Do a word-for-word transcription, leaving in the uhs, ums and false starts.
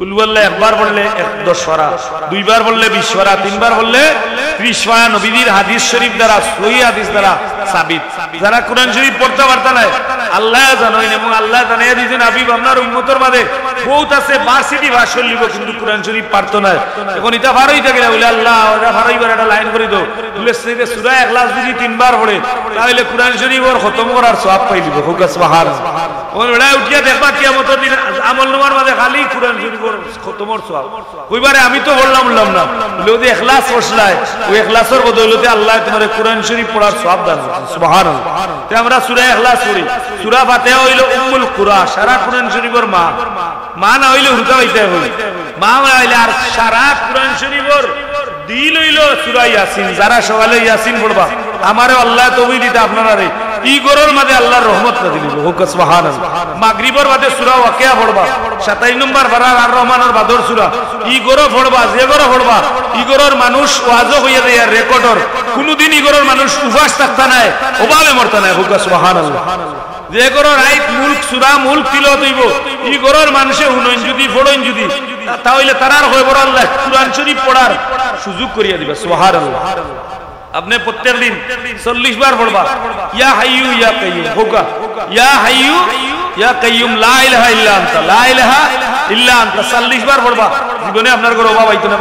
কুলহু আল্লাহ একবার পড়লে এক, দশ পারা, দুইবার পড়লে বিশ পারা, তিনবার পড়লে ত্রিশ পারা। নবীজির হাদিস শরীফ দ্বারা, সহি হাদিস দ্বারা সাবিত। যারা কোরআন শরীফ পড়তা পারতা নায়, আল্লায় জানইন, এবং আল্লায় জানাইয়া দিছইন, হাবিব, আপনার উম্মতর মাঝে বউত আছে, ভার্সিটি পাস করিলিবো, কিন্তু কোরআন শরীফ পারতো নায়। এখন ইতা পারইতা কিলা? বলে, আল্লাহ, ওরা পারইবার একটা লাইন করি দেও। বলে, সে যে সূরা ইখলাস যদি তিনবার পড়ে, তাইলে কোরআন শরীফর খতম করার সওয়াব পাইলিবো। কউক্কা সুবহানাল্লাহ। অখন বেড়ায় উঠিয়া দেখবা, কিয়ামতর দিন আমলনামার মাঝে খালি কোরআন শরীফর খতমর সওয়াব। কইবারে, আমি তো পড়লাম, পড়লাম না। বলে, অউ যে ইখলাস পড়ছলায়, অউ ইখলাসর বদৌলতে আল্লায় তুমারে কোরআন শরীফ পড়ার সওয়াব দান করছইন। সুবহানাল্লাহ। তে আমরা সূরা ইখলাস পড়ি। সূরা ফাতিহা অইলো উম্মুল কুরা, সারা কোরআন শরীফর মা। মা না অইলে হুরুতা পাইতায় অইলো। মা না অইলে আর সারা কোরআন শরীফর দিল অইলো সূরা ইয়াসিন। যারা সকালে ইয়াসিন পড়বা, আমারেও আল্লায় তৌফিক দিতা আপনারারে, ই ঘরর মাঝে আল্লার রহমত নাজিল অইবো। কউক্কা সুবহানাল্লাহ। মাগরিবর বাদে সূরা ওয়াকিয়া পড়বা, সাতাইশ নম্বর পারার আর রহমানর বাদর সূরা। ই ঘরো পড়বা, যে ঘরো পড়বা, ই ঘরর মানুষ ওয়াজও অইয়া যাইয়ার রেকর্ডর। কুনুদিন ই ঘরর মানুষ উপাস থাকতা নায়, অভাবে মরতা নায়। কউক্কা সুবহানাল্লাহ। যে ঘরর রাইত মুলক, সূরা মুলক তিলাওয়াত অইবো, ই ঘরর মানষে হুনইন যদি, পড়ইন যদি, তা-, তাইলে তারার কবরো আল্লায় কোরআন শরীফ পড়ার সুযোগ করিয়া দিবা। সুবহানাল্লাহ। আপনে প্রত্যেক দিন চল্লিশ বার পড়বা, ইয়া হাইয়ু ইয়া কাইয়ুম। কউক্কা, ইয়া হাইয়ু ইয়া কাইয়ুম, লা ইলাহা ইল্লা আনতা, লা ইলাহা ইল্লা আনতা, চল্লিশ বার পড়বা। জীবনে আপনার ঘরো অভাব আইতো না।